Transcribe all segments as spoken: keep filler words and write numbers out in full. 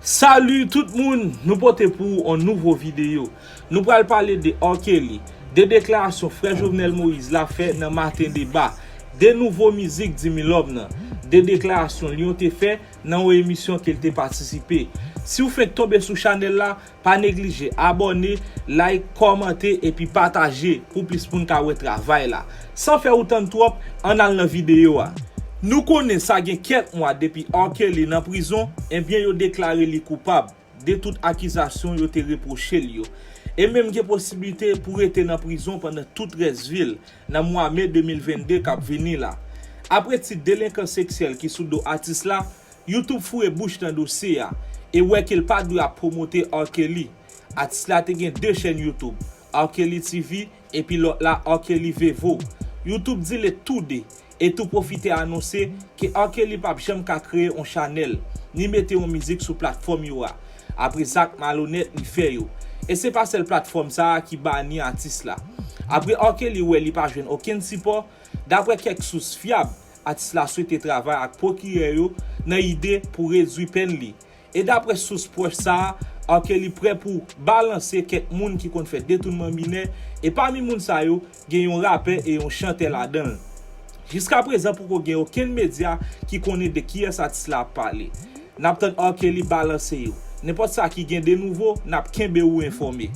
Salut tout moun, nou pote pou ou yon nouvo videyo. Nou pral pale de R. Kelly, de deklarasyon frè Jovenel Moïse la fè nan Maten Deba, de nouvo mizik Dimilòm nan, de deklarasyon Lion te fè nan yon emisyon ke l te patisipe. Si w fenk tonbe sou chanèl la, pa neglije abòne, like, kòmante epi pataje pou plis moun ka wè travay la. San fè ou tann twòp, ann al nan videyo a. Nou konnen sa gen kèk mwa depi R. Kelly nan prizon, ebyen yo deklare li koupab de tout akizasyon yo te repwoche l yo. E menm gen posiblite pou rete nan prizon pandan tout rès vi l nan mwa me de mil vennde k ap vini la. Apre tit delenkan seksyèl ki sou do atis la, YouTube foure bouch nan dosye a e wè ke l pa dwe ap pwomote R. Kelly. Atis la te gen de chèn YouTube, R. Kelly T V epi lòt la R. Kelly Vevo. YouTube delete tou de e tou pwofite anonse ke R. Kelly p ap janm ka kreye yon chanèl ni mete yon mizik sou platfòm yo a, apre zak malonèt li fè yo. E se pa sèl platfòm sa a ki bani atis la. Apre R. Kelly wè li pa jwenn okenn sipò, daprè kèk sous fyab, atis la swete travay ak pwokirè yo nan ide pou redui pèn li. E daprè sous pwòch sa a, R. Kelly prè pou balanse kèk moun ki konn fè detounman minè, e pami moun sa yo, gen yon rapè e yon chantè ladan l. Jiskaprezan poko gen okenn medya ki konnen de kiyès atis la ap pale. N ap tann R. Kelly balanse yo. Nenpòt sa ki gen de nouvo, n ap kenbe ou enfòme.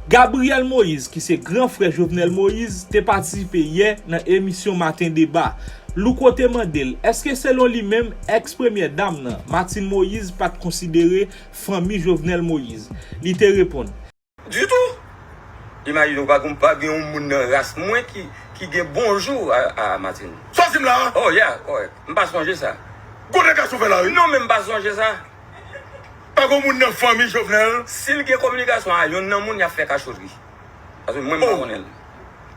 Gabriel Moïse, ki se gran frè Jovenel Moïse, te patisipe yè nan emisyon Maten Deba. Louko te mande l, èske selon li menm, èks premyè dam nan, Martine Moïse, pa t konsidere fanmi Jovenel Moïse? Li te reponn. Ditou! Imajine w pa gen, pa gen yon moun nan ras mwen ki, ki gen bonjou a, a Martine. Sa w di m la a? Oh, yeah, kòrèk. M pa sonje sa. Gwo nèg gason fè la, wi. Non, men m pa sonje sa. Pa gen moun nan fanmi Jovenel. Si l gen kominikasyon a yonn nan moun, y ap fè kachotri. Paske mwen, m pa konnen l.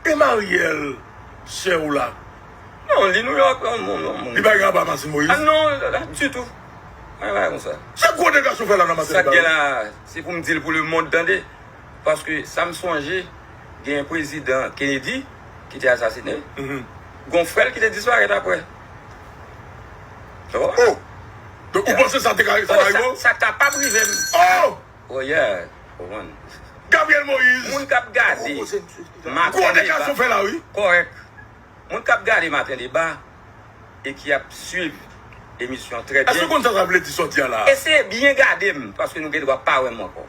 E Mariel, sè w la? Non, li Nouyòk, yon moun, yon moun. Li pa gen anba Martine Moïse? Ah non, la, ditou. Mwen pa konsa. Se gwo nèg gason fè la nan maten. Sa k gen la, se pou m di l pou lemonn tande. Paske sa m sonje, gen prezidan Kennedy ki te asasine. Gon frè l ki te disparèt apre. Oh! Donk, ou panse sa te ka, sa ka rive? Sa kapab rive m. Oh! Oh, yeah. Ou konprann? Gabriel Moïse. Moun k ap gade Maten Deba. Gwo deklarasyon fè la, wi. Kòrèk. Moun k ap gade Maten Deba e ki ap swiv emisyon trè byen. Èske w konn sa sa vle di sa w di a la a? Eseye byen gade m, paske nou gen dwa pa wè m ankò.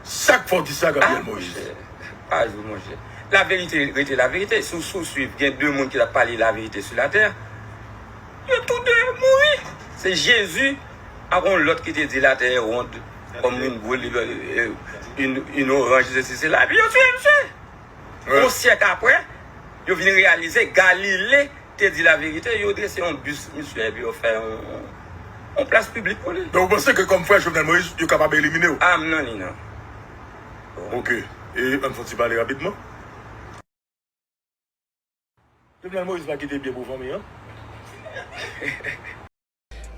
Sa k fè w di sa, Gabriel Moïse? Ah, monchè, pa jwe, monchè. Laverite rete laverite. Si w, si w swiv, gen de moun ki t ap pale laverite sou latè. Yo tou de mouri. Se Jezi ak yon lòt ki te di latè est ronde comme une boule, euh, une, une orange, sesi, sela. Epi yo tiye misye. Yon syèk apre, yo vin reyalize Galile te di laverite, yo drese yon bis misye epi yo fè yon, yon plas piblik pou li. Donk, ou panse ke kòm frè Jovenel Moïse, yo kapab elimine w? Ah, m nan li, non. Ok. E ann fè yon ti pale rapidman. Jovenel Moïse pa kite byen pou fanmi an.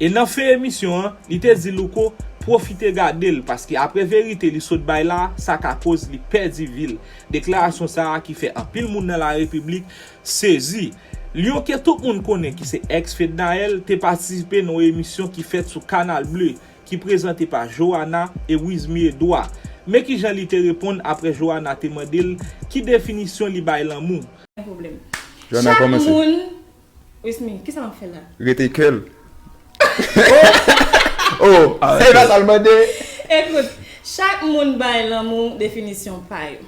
E nan fen emisyon an, li te di Louko pwofite gade l, paske apre verite li sot bay la, sa ka koz li pèdi vi l. Deklarasyon sa a ki fè anpil moun nan larepiblik sezi. Lion ke tout moun konnen ki se èks Fednaelle te patisipe nan yon emisyon ki fèt sou Canal Bleu, ki prezante pa Joana e Wizmy Edouard. Men kijan li te reponn apre Joana te mande l ki definisyon li bay lanmou. Pwoblèm. Joana kòmanse. Chak moun Wismy, kisa m ap fè la? Rete kè l. Oh, se pa sa l mande. Ekout, chak moun bay lanmou definisyon pa yo.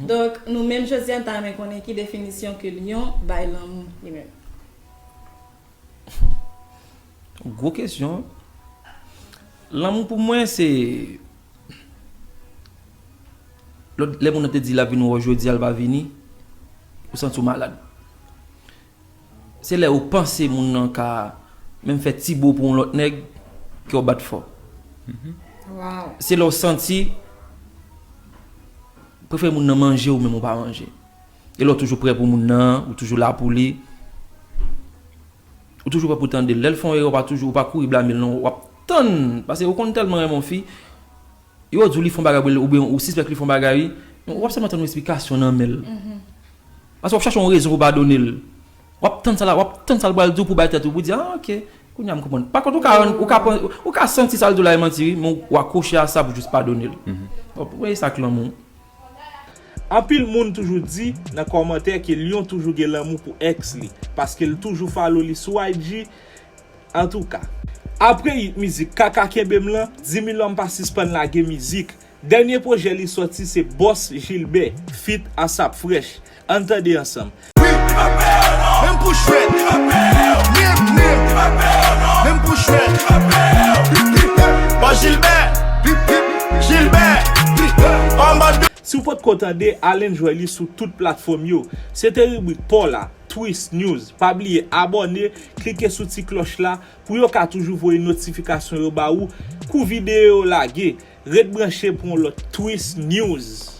Donk, nou menm jodi a, n ta renmen konnen ki definisyon ke Lion bay lanmou li menm. Gwo kesyon. Lanmou pou mwen, se lè, lè moun nan te di l ap vin wè w jodi a, l pa vini, ou santi w malad. Se lè ou panse moun nan ka menm fè ti bo pou yon lòt nèg, kè w bat fò. Se lè w santi prefere moun nan manje ou menm ou pa manje. E lè w toujou prè pou moun nan, ou toujou la pou li, ou toujou prè pou tande l. Lè l fè yon erè, ou pa toujou, ou pa kouri blame l non, w ap tann, paske ou konn tèlman renmen yon fi, e w di w li fè yon bagay pou li, oubyen ou sispèk li fè yon bagay, men w ap sèlman tann yon esplikasyon nan men l. Paske w ap chache yon rezon pou padone l. W ap tann sa la, w ap tann sa l pral di w pou bay tèt ou, pou di, ah, ok, Kounye a m konprann. Pa kont, ou ka rann, ou ka pran, ou ka santi sa l di w la e manti wi, men w akwoche a sa pou jis padone l. Bon, pou wè sa k lanmou. Anpil moun toujou di nan kòmantè ke Lion toujou gen lanmou pou ex li, paske l toujou follow li sou I G. Antouka, apre hit mizik Kaka Kenbe m lan, Dimilòm pa sispann lage mizik. Dènye pwojè li sòti se Bòs Jilbè feat Asap Fresh. Ann tande ansanm. Menm pou chwèt. Menm, menm. Menm pou chwèt. Bòs Jilbè. Jilbè. Anba de. Si w potko tande, al enjoy li sou tout platfòm yo. Se te ribrik pa w la, Twist News. Pa bliye abòne, klike sou ti klòch la pou yo ka toujou voye notifikasyon yo ba ou kou videyo yo lage. Ret branche pou yon lòt Twist News.